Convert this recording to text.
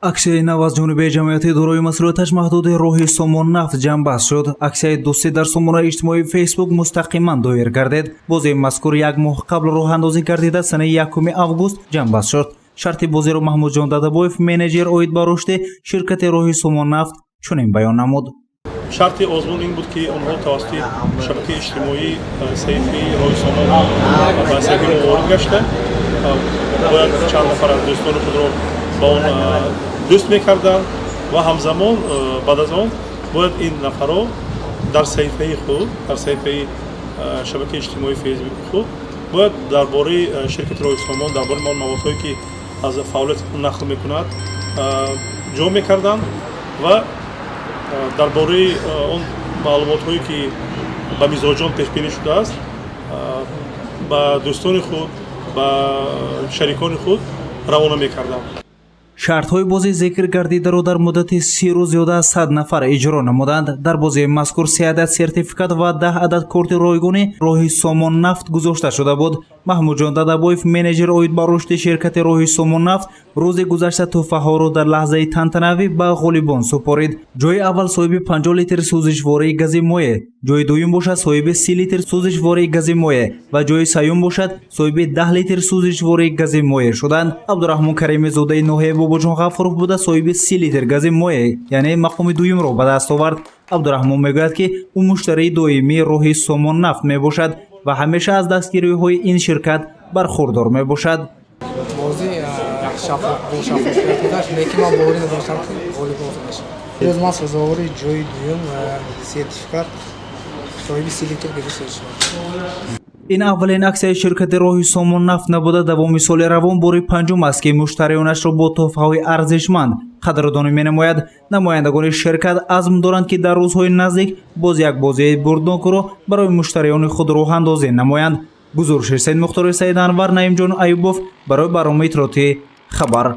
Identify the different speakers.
Speaker 1: Аксияи нав аз ҷониби ҷамъияти дорои масъулияташ маҳдуди «Роҳи Сомон Нафт» ҷамъбаст шуд. Аксияи дӯстӣ дар сомонаи иҷтимоии Фейсбук мустақиман доир гардид. Бозии мазкур як моҳ қабл роҳандозӣ гардида, санаи 1 август ҷамъбаст шуд. Шарти бозиро Маҳмудҷон Дадабоев, менеҷер оид ба рушди ширкати «Роҳи Сомон Нафт», чунин баён намуд.
Speaker 2: Шарти озмун ин буд, ки онҳо тавассути шабакаи иҷтимоӣ, саҳифаи «Роҳи Сомон», ба саҳифаи мо ворид гашта, бояд чанд нафар аз дӯстони худро ба он дӯст мекарданд ва ҳамзамон баъд аз он бояд ин нафарҳо дар саҳифаи худ, дар саҳифаи шабакаи иҷтимоии Фейсбуки худ бояд дар бораи ширкати «Роҳи Сомон», дар бораи он маводҳое, ки аз фаъолияти худ нақл мекунад, ҷо мекарданд ва дар бораи он маълумотҳое, ки ба мизоҷон пешбинӣ шудааст, ба дӯстони худ, ба шарикони худ равона мекарданд.
Speaker 1: Шартҳои бозӣ зикр гардидаро дар муддати 30 рӯз зиёда аз 100 нафар иҷро намуданд. Дар бозии мазкур се адад сертификат ва 10 адад корти ройгони «Роҳи Сомон Нафт» гузошта шуда буд. Маҳмудҷон Дадабоев, менеҷер оид ба рушди ширкати «Роҳи Сомон Нафт», рӯзи гузашта тӯҳфаҳоро дар лаҳзаи тантанавӣ ба ғолибон супорид. Ҷои аввал соҳиби 50 литр сӯзишвории гази моеъ, ҷои дуюм бошад, соҳиби 30 литр сӯзишвории гази моеъ ва ҷои сеюм бошад, соҳиби 10 литр сӯзишвории гази моеъ шуданд. Абдураҳмон Каримизодаи ноҳияи Бобоҷон Ғафуров буда, соҳиби 30 литр гази моеъ, яъне мақоми дуюмро ба даст овард. Абдураҳмон мегӯяд, ки ӯ муштарии доимии «Роҳи Сомон Нафт» мебошад ва ҳамеша аз дастгириҳои ин ширкат бархурдор мебошад.
Speaker 3: Бозӣ бо шаффофият гузашт, лекин ман боварӣ надоштам, ки ғолиб мешавам. Имрӯз ман сазовори ҷои дуюм ва сертификат, соҳиби 30 литр гази шудам.
Speaker 1: Ин аввалин аксияи ширкати «Роҳи Сомон Нафт» набуда, давоми соли равон бори панҷум аст, ки муштариёнашро бо тӯҳфаҳои арзишманд қадрдонӣ менамояд. Намояндагони ширкат азм доранд, ки дар рӯзҳои наздик боз як бозии бурднокро барои муштариёни худ роҳандозӣ намоянд. Гузориши Саидмухтори Саид Анвар, Наимҷон Аюбов барои барномаи иттилоотии «Хабар».